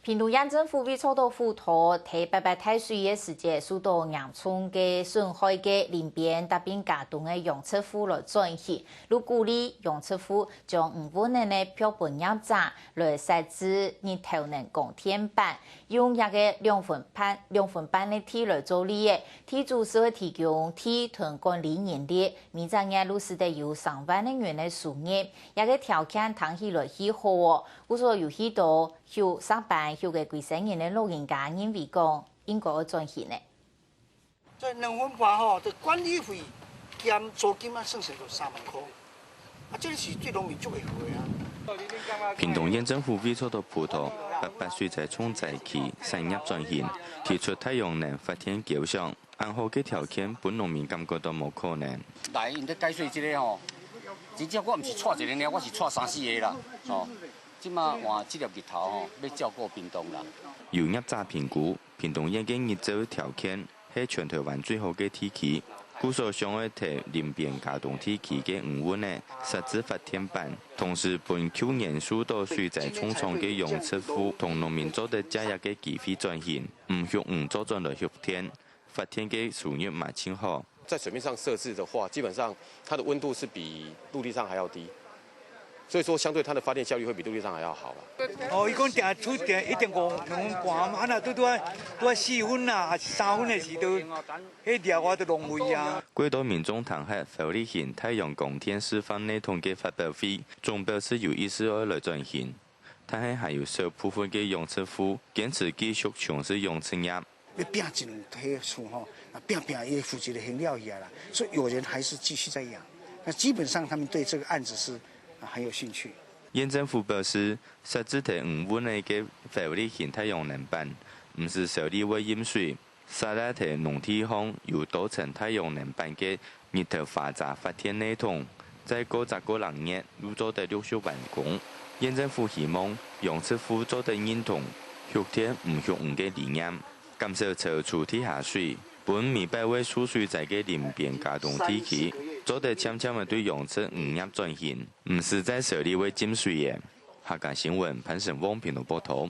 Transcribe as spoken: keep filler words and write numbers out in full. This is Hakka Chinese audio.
屏東縣政府為著到輔導，在八八大水个時節受到嚴重个損害个林邊搭邊佳冬个養殖戶來轉型，又鼓勵養殖戶將魚塭仔呢，撥分業者來設置日頭能光電板，用這个兩分半、兩分半个地來做例仔，地主就會提供地同管理人力，每隻月就使得有上萬个銀个收入，這个條件聽起來係好哦。 故所有許多畜上班畜个歸生人个老人家認為講，應該愛轉型呢。這兩分半吼，這管理費兼租金啊，算算就三萬塊，啊，這是對農民最會好个啊。屏東縣政府為著到輔導八八水災重災區產業轉型，提出太陽能發電構想， 恁好个條件，分農民感覺到無可能。來，𪜶咧解說這个吼，真正我毋是𤆬一个爾，我是𤆬三四个啦，吼。這馬換這粒日頭吼，欲照顧屏東啦。有業者評估，屏東縣个日照條件係全台灣最好个地區，故所想愛在林邊佳冬地區个魚塭仔設置發電板，同時分舊年受到水災重創个養殖戶同農民做得藉這个機會轉型，毋畜魚做轉來畜電。 發電个收入嘛真好。在水面上設置的話，基本上它的溫度是比陸地上還要低，所以說相對它的發電效率會比陸地上還要好啦。哦，伊講定出定一點五、兩分半嘛，啊，若拄拄仔拄仔四分啊，抑是三分的時，都彼掠啊，都浪費啊。幾多民眾聽核浮力型太陽光電示範系統个發表會，總表示有意思愛來轉型，但係還有少部分个養殖戶堅持繼續從事養殖業。 欲拚一兩體厝吼，啊，拚拚伊負責个現了去啊啦，所以有人還是繼續在養。那基本上他們對這個案子是，啊，很有興趣。縣政府表示，設置在魚塭仔个浮力型太陽能板，毋使修理會淹水，煞落在農地項有多層太陽能板个日頭花遮發電系統，再過十過零月又做得陸續完工。縣政府希望養殖戶做得認同畜電毋畜魚个理念， 減少潮出地下水，分每擺會受水災个林邊佳冬地區，做得漸漸仔對養殖漁業轉型，毋使再修理會浸水个。客家新聞潘成旺屏東報導。